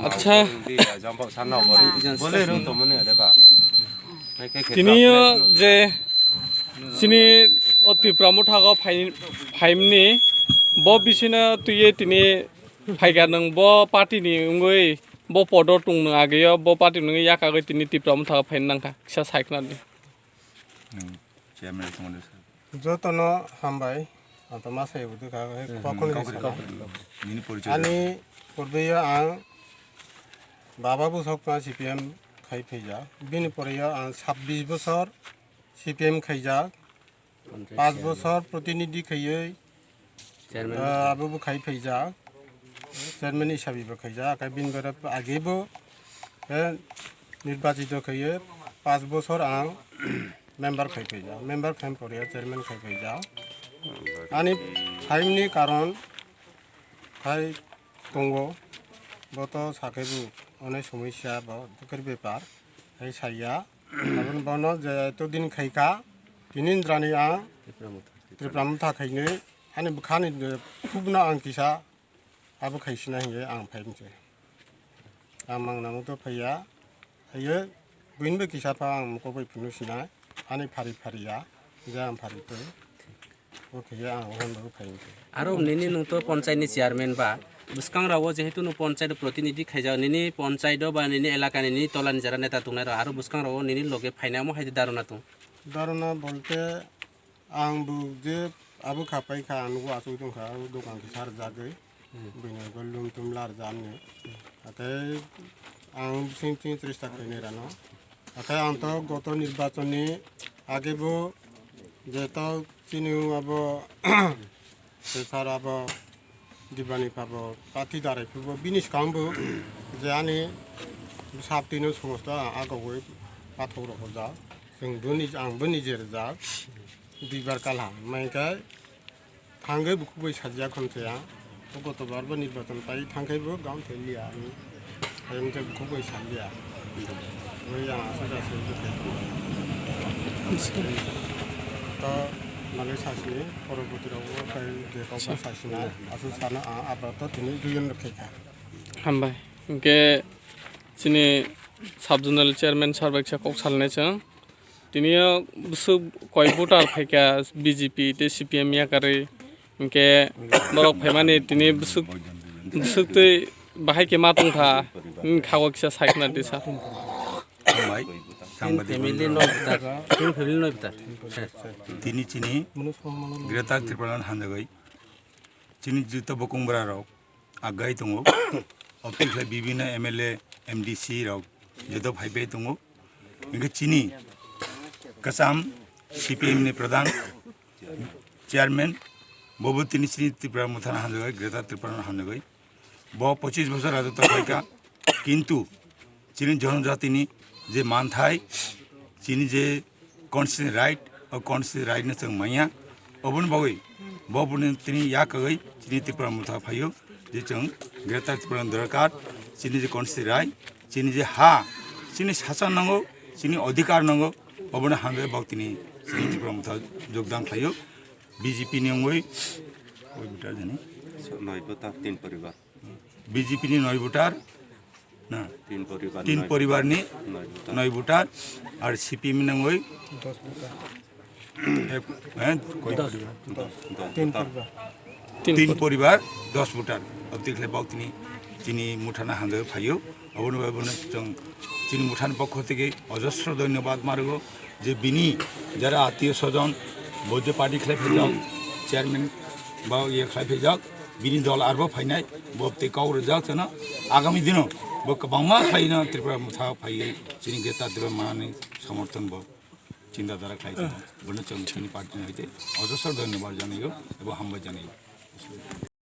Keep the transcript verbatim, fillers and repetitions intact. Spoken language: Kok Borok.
Acha, tini yo je chini o Tipra motha go phai-, phaimni bo bisino twiwi tini phaikha nwng bo party ni wngwi bo podo tong nwng ageo bo party ni wngwi yakagwi tini Tipra motha go phaina nangkha kisa saikna di. Jotono hambai, ang to ma sai udu ka, he, kokon ni sana. Ani purbiyo ang baba busok na C P M khai phaija. Bini pore yo ang sabbish bosor C P M khaija. Panch bosor protinidhi khaiwi, ah, abo bo khai phaija. Chairman hisabi bo khaija. Akai bini pore age bo, he, nirbachito khaiwi panch bosor ang member khai phaija, member khai pore chairman khai phaija. Ani phaimni karon khai tongo, bo to sakhe bo onek somosya bo dukher bepar, hai saiya. Aboni bono je to din khaikha, tini drani ang Tipra motha khainwi ani bwkhani khubno ang kisa abo khaisina hinwi ang phai mse. Ang mang nang to phaiya, hayo buinbo kisa pha ang mukok bai phunuk sinai, ani phari phari ya, je ang phari twi, o khe ang hon bo phai mse. Aro nini nung to ponchai ni chairman ba, bwskang rao jehetu nung ponchai do protinidhi khaijak, nini ponchai do ba nini elaka ni nini tola ni jara neta tongnai rao, aro bwskang rao nini loge phainai omo hai di darona tong. Darona bolte ang bo je abo kha pai kha, ang nugo asuk tong kha, o dokan kisa rwjagwi. Bini go lum tum lar jani. Akai ang sing sing trista khainai rano. Akai ang to goto nirbachon ni age bo je to chini abo sesar abo dibani pabo pati darai phubo bini skang bo je ani sapti no somosto ang agogoi pathok rok ja. Chwng bo nij-, ang bo nije rwjak. Duibar kalha, mai khe thangwi bukhuk bai sajak khon se ang. O gotobar bo nirbachon pai thangkhai bo gaon thai liya ani. Ayang khe bukhuk bai saliya. Oi yang aswk aswk khe. To malai sasini, poroboti rok bo kai je kok sasina, aswk sana ang abo to tini duiyon rok khe kha. Hambai. Hwnkhe chini sub zonal chairman sir bai kisa kok salnai chwng. Tini o bwswk koi voter phaikha B J P tei C P M yakarwi, hinkhe borok phaimani tini bwswk, bwswk twi bahai khe ma tongkha, nini khago kisa saikna di sir. Hambai, tin family noi voter, tin family noi voter. Tini chini Greater Tipraland hanjagwi chini jito bokong bwrarok agai tongo. Obtwi khlai bibhinno M L A, M D C rok joto phaibai tongo. Hinkhe chini kwcham C P M ni pradhan chairman, bobo tini chini Tipra mothano hamjagwi, Greater Tripura no hamjagwi. Bo pochis bosor rajotw khlaikha, kintu chini jonojatini je manthai, chini je constitutional right, o constitutional right no chwng manya. Oboni bagwi bo boni tini yakagwi chini Tipra motha phaio je chwng Greater Tripura ni dorkar, chini je constitutional right, chini je ha, chini sachon nango, chini odhikar nango, obono hamjagwi bo tini chini Tipra motha jogdan khlaio. B J P ni wngwi koi voter jani? Noi voter, tin poribar. B J P ni noi voter, na? Tin poribar, tin noi poribar ni noi voter. Noi voter, ar C P M ni wngwi dos voter. Ek, eh, koi voter? Dos, dos, tin voter. Poribar. Tin tin poribar, dos voter. Obtwi khlai bo tini, tini mothano hamjagwi phaio. Obono bai bono chwng chini mothani pokho theke ojosro dhonyobad ma rwgo je bini jara attiyo sojon bo je party khlai phaijak, chairman ba iye khlai phaijak, bini dol arbo phainai, bo tei kok rwjak chwngno agami dino bo kwbangma khlaino Tripura motha phaiwi chini Greater Tripura manani somorthon bo chinta dhara khlai chwngno. Bono chwng chini party ni hoite ojosro dhonyobad janaio ebo hambai janaio.